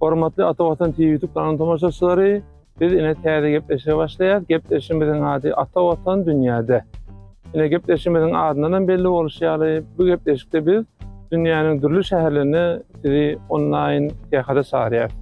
Hormatly Ata Watan TV YouTube kanalynyň tomaşaçylary, biz ine täze gepleşige başlaýarys. Gepleşigimiziň ady Ata Watan dünýäde. Ine gepleşigimiziň adyndan hem belli bolşy ýaly, bu gepleşikde biz dünýäniň dürli şäherlerine sizi onlaýn syýahata çagyrýarys.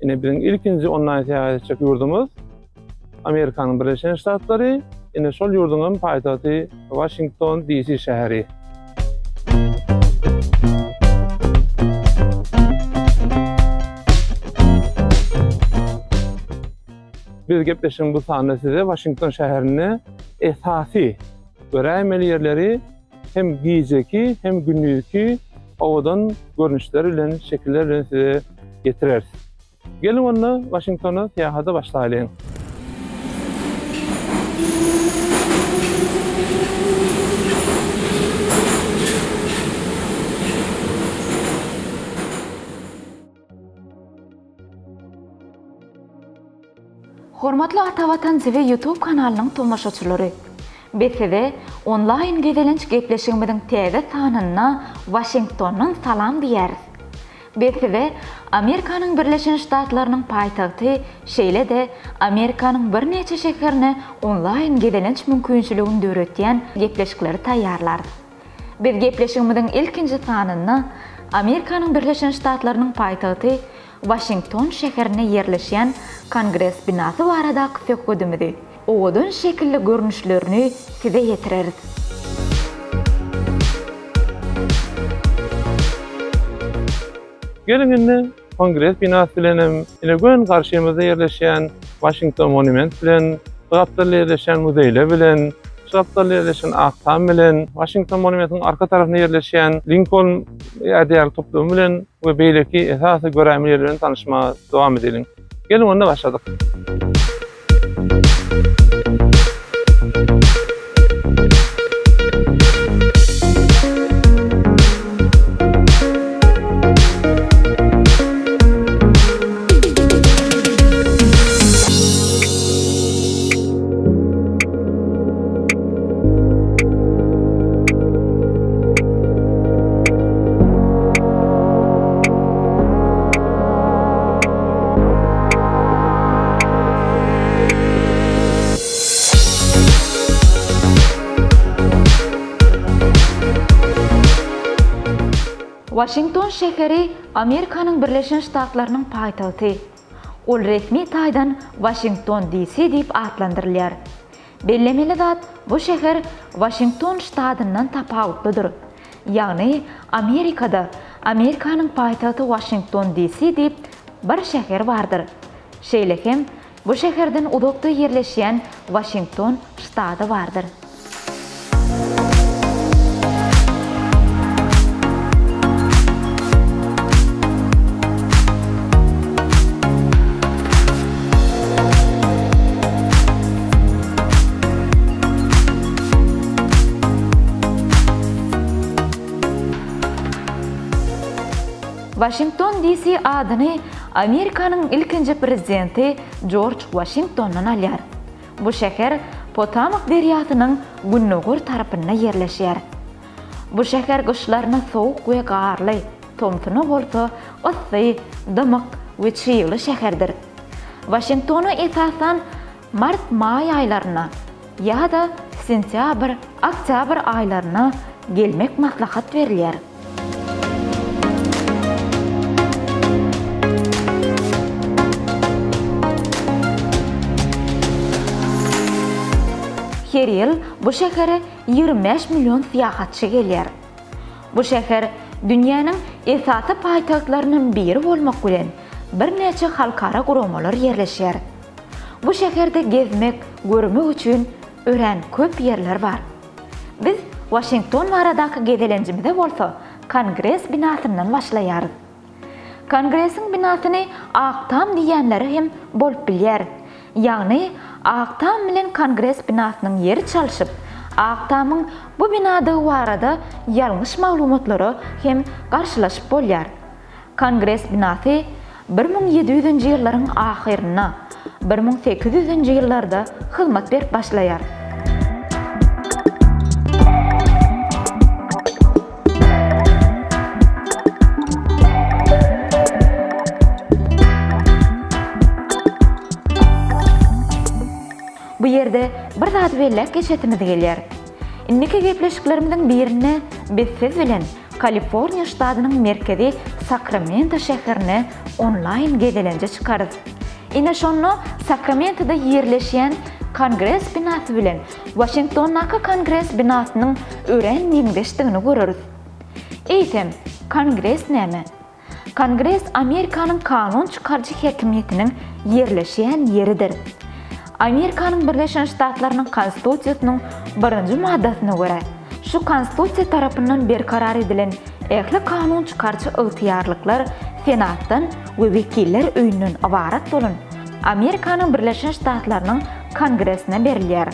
Ine biziň ilkinji onlaýn syýahat etjek ýurdumyz Amerikanyň Birleşen Ştatlary, ine şol ýurduň hem paýtagty Waşington DC şäheri. Biz gepleşigiň bu sanynda size Waşington şäherinde esasy göräýmeli ýerleri hem gijeki hem gündizki owadan görnüşler bilen, şekiller bilen size ýetireris. Geliň onda Waşingtona syýahata başlaýlyň. Hormatly Atavatan TV YouTube kanalynyň tomaşaçylary! Biz size onlaýn gezelenç gepleşigimiziň täze sanynda Waşingtondan salam diýýäris. Biz size Amerikanyň Birleşen Ştatlarynyň paýtagty, şeýle-de Amerikanyň birnäçe şäherine onlaýn gezelenç mümkinçiligini döretýän gepleşikleri taýýarlarys. Biz gepleşigimiziň ilkinji sanynda Amerikanyň Birleşen Ştatlarynyň paýtagty Waşington şäherinde ýerleşýän Kongres binasy baradaky söhbedimizi, owadan şekilli görnüşlerini size ýetireris. Geliň indi Kongres binasy bilen hem ine göni garşymyzda ýerleşýän Waşington monument bilen, şu gapdalda ýerleşýän muzeýler bilen, şu gapdalda ýerleşen Ak tam bilen, Waşington monumentiň arka tarapynda ýerleşýän Linkoln ýadygärlik toplumy bilen we beýleki esasy göräýmeli ýerler bilen tanyşmaga dowam edeliň. Geliň onda başladyk. Waşington şäheri Amerikanyň Birleşen Ştatlarynyň paýtagty. Ol resmi taýdan Waşington DC diýip atlandyrylýar. Bellemeli zat, bu şäher Waşington ştatyndan tapawutlydyr. Ýagny, Amerikada Amerikanyň paýtagty Waşington DC diýip bir şäher bardyr. Şeýle hem, bu şäherden uzakda ýerleşýän Waşington ştaty bardyr. Waşington DC adyny Amerikanyň ilkinji prezidenti Jorj Waşingtondan alýar. Bu şäher Potomak derýasynyň gündogar tarapynda ýerleşýär. Bu şäher gyşlaryna sowuk we garly, tomsuna bolsa yssy, dymyk we çygly şäherdir. Waşingtona esasan mart-maý aýlarynda ýa-da sentýabr-oktýabr aýlarynda gelmek maslahat berilýär. Her ýyl bu şähere 25 million syýahatçy gelýär. Bu şäher dünýäniň esasy paýtagtlaryndan biri bolmak bilen, birnäçe halkara guramalar ýerleşýär. Bu şäherde gezmek, görmek üçin örän köp ýerler bar. Biz Waşington baradaky gezelenjimize bolsa Kongres binasyndan başlaýarys. Kongresiň binasyny Ak tam diýýänleri hem bolup bilýär. Ýagny Ak tam bilen Kongres binasynyň ýeri çalşyp, Ak tamyň bu binadygy barada ýalňyş maglumatlara hem garşylaşyp bolýar. Kongres binasy 1700-nji ýyllaryň ahyrynda, 1800-nji ýyllarda hyzmat berip başlaýar. Bu ýerde bir zady belläp geçesimiz gelýär. Indiki gepleşiklerimiziň birinde biz siz bilen Kaliforniýa ştadynyň merkezi Sakramento şäherine onlaýn gezelenje çykarys. Ine şonda Sakramentoda ýerleşýän Kongres binasy bilen Waşingtondaky Kongres binasynyň örän meňzeşdigini göreris. Eýsem, Kongres näme? Kongres Amerikanyň kanun çykaryjy häkimiýetiniň ýerleşýän ýeridir. Amerikanyň Birleşen Ştatlarynyň Konstitusiýasynyň birinji maddasyna görä, şu Konstitusiýa tarapyndan berkarar edilen ähli kanun çykaryjy ygtyýarlyklar Senatdan we Wekiller öýünden ybarat bolan Amerikanyň Birleşen Ştatlarynyň Kongresine berilýär.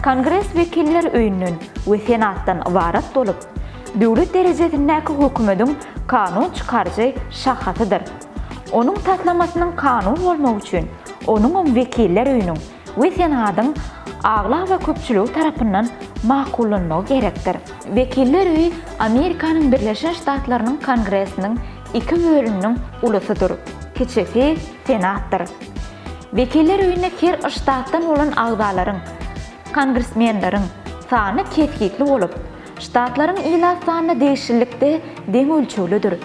Kongres Wekiller öýünden we Senatdan ybarat bolup, döwlet derejesindäki hökümediň kanun çykaryjy şahasydyr. Onuň taslamasynyň kanun bolmagy üçin, onuňam Wekiller öýüniň we Senadyň aglaba köpçüligi tarapyndan makullanmagy gerekdir. Wekiller öýi Amerikanyň Birleşen Ştatlarynyň Kongresiniň iki bölüminiň ulusydyr, kiçisi Senatdyr. Wekiller öýünde her ştatdan bolan agzalaryň, kongresmenleriň, sany kesgitli bolup, ştatlaryň ilat sanyna degişlilikde deň ölçeglidir.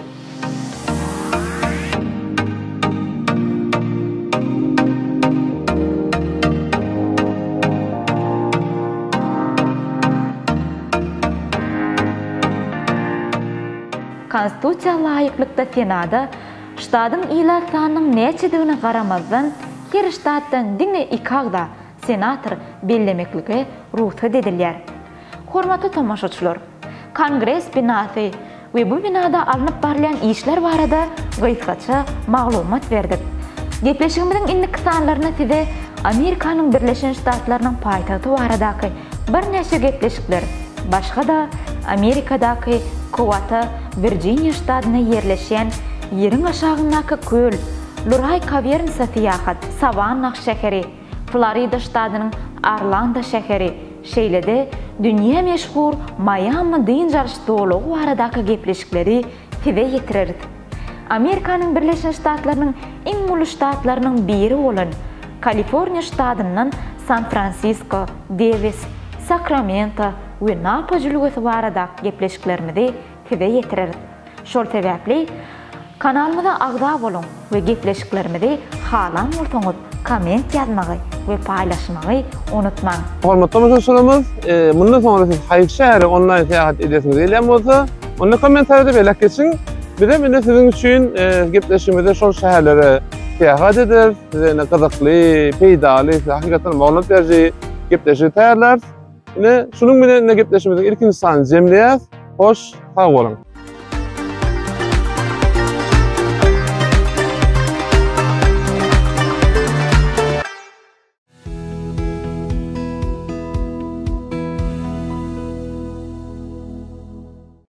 Konstitusiýa laýyklykda Senada ştadyň ilat sanynyň näçedigine garamazdan, her ştatdan diňe iki agza, senator, bellemeklige rugsat edilýär. Hormatly tomaşaçylar! Kongres binasy we bu binada alnyp barylýan işler barada gysgaça maglumat berdik. Gepleşigimiziň indiki sanlarynda size Amerikanyň Birleşen Ştatlarynyň paýtagty baradaky birnäçe gepleşikler, başga-da Amerikadaky Kowata, Wirjiniýa ştatynda ýerleşýän ýeriň aşagyndaky köl, Luraý Kawernsa syýahat, Sawannah şäheri, Florida ştadynyň Orlando şäheri, şeýle-de dünýä meşhur Maýami dynç alyş zolagy baradaky gepleşikleri size ýetireris. Amerikanyň Birleşen Ştatlarynyň iň uly ştatlarynyň biri bolan Kaliforniýa ştatyndan San-Fransisko, Dewis, Sakramento we Napa jülgesi baradaky gepleşiklerimizi size ýetireris. Şol sebäpli kanalymyza agza boluň we gepleşiklerimizi halan bolsaňyz komment ýazmagy we paýlaşmagy unutmaň. Hormatly tomaşaçylarymyz, mundan soňra siz haýsy şähere onlaýn syýahat edesiňiz gelýän bolsa, onda kommentariýada belläp geçiň. Bizem indi siziň üçin gepleşigimizde şol şäherlere syýahat ederis, size indi gyzykly, peýdaly, size hakykatdan maglumat beriji gepleşigi taýýarlarys. Ine, şunuň bilen indi gepleşigimiziň ilkinji sanyny jemleýäris. Hoş, sag boluň!